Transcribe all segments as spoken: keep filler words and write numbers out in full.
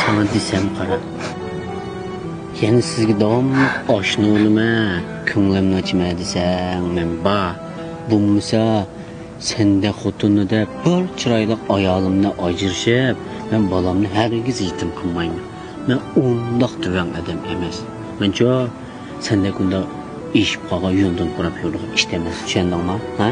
ساڭا دېسەم قارا، يەنە سىزگە داۋاملىق ئاشنا بولىمەن، كۆڭلۈمنى ئاچىمەن دېسەڭ مەن بار. بولمىسا، سەندەك خوتۇننى دەپ بىر چىرايلىق ئايالىمنى ئاجرىشىپ، مەن بالامنى ھەرگىز يېتىم قىلمايمەن. مەن ئۇنداق تۆۋەن ئادەم ئەمەس. مەنچۇ، سەندەك ئۇنداق ئېشىپ قالغان يۇندىن پۇراپ يۈرىدىغان ئىت ئەمەس. چۈشەندىڭما؟ ھە؟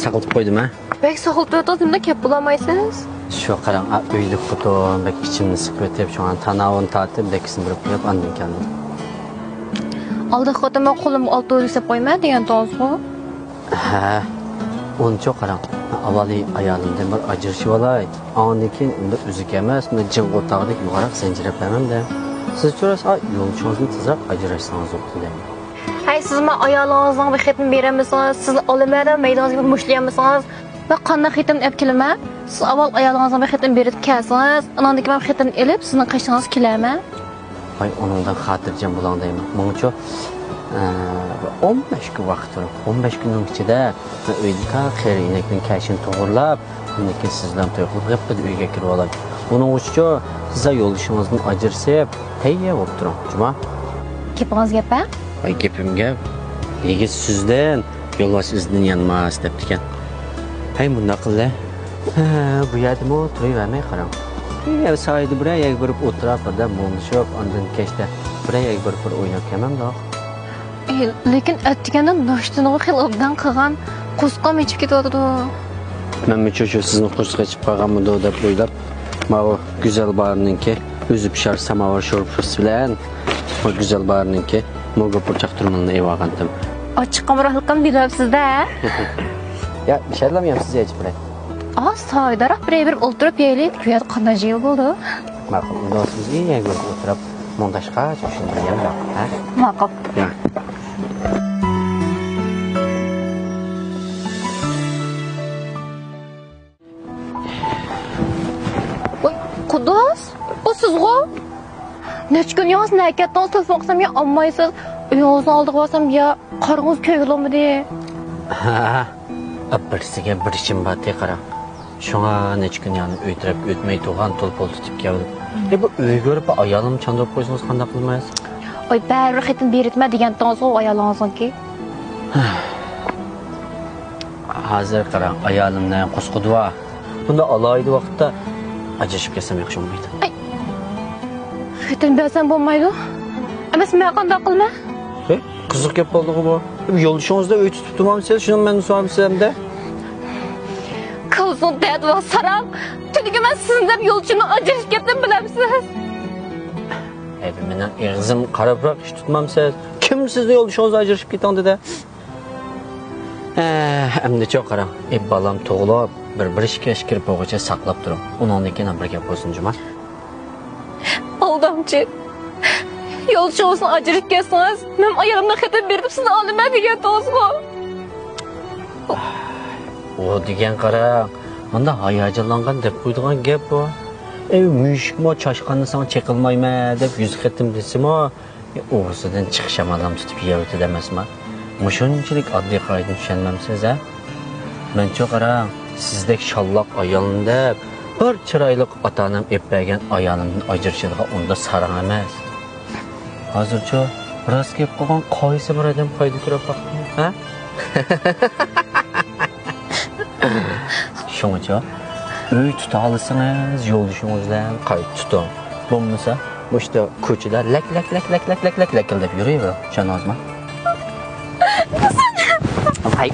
ساقلىتىپ قويدۇم ھە. بەك ساقلىتىۋاتىڭىز، نېمىدە كەپ بولالمايسىز؟ شۇ قاراڭ، ئا، ئۆيدە خوتۇن بەك ئىچىمنى سىقىۋېتىپ، شۇڭا تاناۋۇرنى تارتىپ، دەككىسىنى بېرىپ قويۇپ، ئاندىن كەلدىم. ئالدى خوتۇنمۇ قولۇمغا ئالتە ئۆرۈك سېلىپ قويمە دېگەنتىڭىزغۇ؟ ھە، ئۇنچۇ قاراڭ. ئاۋۋال ئايالىمدىن بىر ئاجرىشىۋالاي. ئاندىن كېيىن ئۇنداق ئۈزۈك ئەمەس، ئۇنداق جىڭ ئوتاغدەك يۇغاراق زەنجىرەپ بەرمەمدە. سىز چۈشۈرەس، ئا، يولدىشىڭىزنى تېزرەك ئاجراشسىڭىز بولدى دەيمەن. ھەي، سىزمۇ ئايالىڭىزنىڭ بىر خېتىنى بېرەلمىسىڭىز، سىز ئالىمەن دەپ مەيدىڭىزگە مۇشتلىيالمىسىڭىز، مەن قانداق خېتىننى ئەپ كېلىمەن؟ سىز ئاۋۋال ئايالىڭىزنىڭ بىر خېتىنى بېرىپ كەلسىڭىز، ئاناندىن كېيىن مەن خېتىننى ئېلىپ سىزنىڭ قېشىڭىزغا كېلەرمەن. ۋاي، ئۇنىڭدىن خاتىرجەم بولۇڭ دەيمەن. ماڭىچۇ، ئە، ئون بەش كۈن ۋاقىت بېرىڭ. ئون بەش كۈننىڭ ئىچىدە مەن ئۆيدىكى قېرى ئىنەكنىڭ كەشىنى توغرىلاپ، ئاندىن كېيىن سىز بىلەن توي قىلىپ، غىپپىدە ئۆيگە كىرىۋالاي. ئۇنىڭ ئۈچۈن سىز يولدىشىڭىزدىن ئاجرىشىپ، تەييار بولۇپ تۇرۇڭ، جۇما. گېپىڭىز گەپ ھە؟ ۋاي، گېپىم گەپ. يىگىت سۆزدىن، يولۋاس ئىزدىن يانماس دەپتىكەن. ھەي، مۇنداق قىلدى. ھە، بۇ يەردىمۇ تۇرۇۋەرمەي قاراڭ. يەر سايىدا بىرەر يەرگە بېرىپ ئولتۇراپ، بىردەم مۇڭدىشىپ، ئاندىن كەچتە بىرەر يەرگە بېرىپ بىر ئويناپ كەلمەمدۇق؟ ئى، لېكىن ئەتىگەندە ناشتىنىغۇ خېلى ئوبدان قىلغان، قورسىقىم ئېچىپ كېتىۋاتىدۇ. مەنمۇ شۇ، شۇ سىزنىڭ قورسىقى ئېچىپ قالغانمىدۇ دەپ ئويلاپ، ماۋۇ گۈزەل باھارنىڭكى ئۆزى پىشار ساماۋار شورپىسى بىلەن، ماۋۇ گۈزەل باھارنىڭكى موگا پۇرچاق تۈرمىلىنى ئېلىۋالغانتىم. ئاچچىقىمراقلىقىم بىلىۋاپسىز-دە. يا، بىشەرلەم يەمسىز يەيچە بىرەي. ئا، سايداراق بىرەي بېرىپ ئولتۇرۇپ يەيلى، بۇ يەردە قانداق جىگىل بولىدۇ؟ ماقۇل، ئۇنداق سىز ئەڭ يەگۈرۈپ ئولتۇرۇپ، مۇڭداشقاچ ئۇشۇندۇرۇپ يەڭ، ھە؟ ماقۇل. يا. ۋاي، قۇددۇس، بۇ سىزغۇ؟ نەچچە كۈن ياڭزا نەگە كەتتىڭىز؟ تېلېفون قىلسام يا ئالمايسىز، ئۆيىڭىزنىڭ ئالدىغا بارسام يا قارىڭىز كۆيگىلى بولمىدى. ھە، بىرسىگە بىر ئىشىم بار تېخى قاراڭ. شۇڭا نەچچە كۈن يەنە ئۆي تەرەپكە ئۆتمەي تۇرغان، تېلېفون تۇتۇپ كەلدىم. ئە، بۇ ئۆيگە بېرىپ ئايالىمنى چاندۇرۇپ قويسىڭىز قانداق قىلىمىز؟ ئاي، بەرىبىر خېتىن بېرىتمە دېگەنتىڭىزغۇ ئايالىڭىزنىڭكى. ھازىر قاراڭ، ئايالىمنىڭ قورسىقىدا بار. بۇنداق ئالاھىدە ۋاقىتتا ئاجرىشىپ كەتسەم ياخشى بولمايدۇ. ئاي، خېتىن بەرسەم بولمايدۇ. ئەمەس، مەن قانداق قىلىمەن؟ ھە؟ قىزىق گەپ بولدىغۇ بۇ. يولدىشىڭىزدا ئۆي تۇتۇپ تۇرمامسىز؟ شۇنى مەن سوراپسىز ئەمدى. كالىسىنىڭ دەردى بار ساراڭ. تۈنۈگۈن مەن سىزنى دەپ يولدىشىمنىڭ ئاجرىشىپ كەتتىم بىلەمسىز؟ ھەي، مېنىڭ ئېغىزىم قارا پۇراق ئىش تۇتمامسىز؟ كىم سىزنى يولدىشىڭىزنى ئاجرىشىپ كېتىڭ دېدى؟ ھە، ئەمدىچۇ قاراڭ، ئى بالام تۇغۇلۇپ، بىر، بىر ئىككى ئەسكىرىپ بولغۇچە ساقلاپ تۇرۇڭ. ئۇنىڭدىن كېيىن بىر گەپ بولسۇن، جۇما. ئالدامچى. يولدىشىڭىزنى ئاجرىشىپ كەتسىڭىز، مەن ئايالىمنىڭ خېتىنى بېرىپ سىزنى ئالىمەن دېگەنتىڭىزغۇ. ئۇ دېگەن قاراڭ، مۇنداق ھاياجانلانغان دەپ قويىدىغان گەپ بۇ. ئەي، مۈشۈكمۇ چاشقاننى ساڭا چېقىلمايمەن دەپ يۈز قېتىم دېسىمۇ، ئوغرىسىدىن چىقىش ئاماللام تۇتۇپ يەۋېتىدۇ ئەمەسما؟ مۇشۇنچىلىك ئاددىي قائىدىنى چۈشەنمەمسىز، ھە؟ مەنچۇ قاراڭ، سىزدەك شاللاق ئايالنى دەپ، بىر چىرايلىق ئاتا-ئانام ئېلىپ بەرگەن ئايالىمدىن ئاجرىشىدىغان ئۇنداق ساراڭ ئەمەس. ھازىرچۇ راست گەپ قىلغان قايسى بىر ئادەم پايدا كۆرۈپ باقتى، ھە؟ شۇڭىچۇ، ئۆي تۇتالىسىڭىز، يولدىشىڭىز بىلەن قايتا تۇتۇڭ. بولمىسا، مۇشۇ كوچىدا لەك، لەك، لەك، لەكىلدەپ يۈرۈۋېرىڭ. چۈشەندىڭىزمۇ؟ ھاي.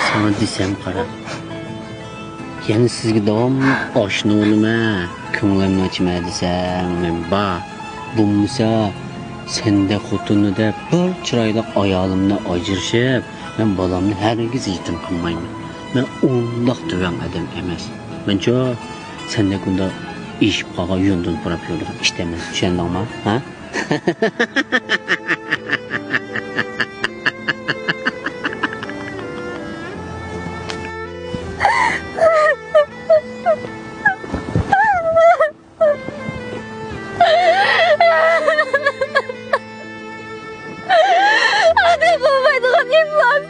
ساڭا دېسەم قارا، يەنە سىزگە داۋاملىق ئاشنا بولىمەن، كۆڭلۈمنى ئاچىمەن دېسەڭ مەن بار. بولمىسا، سەندەك خوتۇننى دەپ بىر چىرايلىق ئايالىمنى ئاجرىشىپ، مەن بالامنى ھەرگىز يېتىم قىلمايمەن. مەن ئۇنداق تۆۋەن ئادەم ئەمەس. مەنچۇ سەندەك ئۇنداق ئېشىپ قالغان يۇندىن پۇراپ يۈرىدىغان ئىت ئەمەس. چۈشەندىڭما؟ ھە؟ بولمايدىغان ئىپلاس.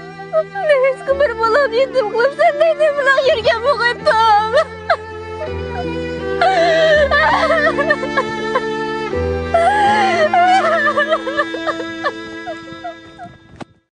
مېنى ھېچقانداق بىر بالامنى يېتىم قىلىپ سەن دەيدىمۇ؟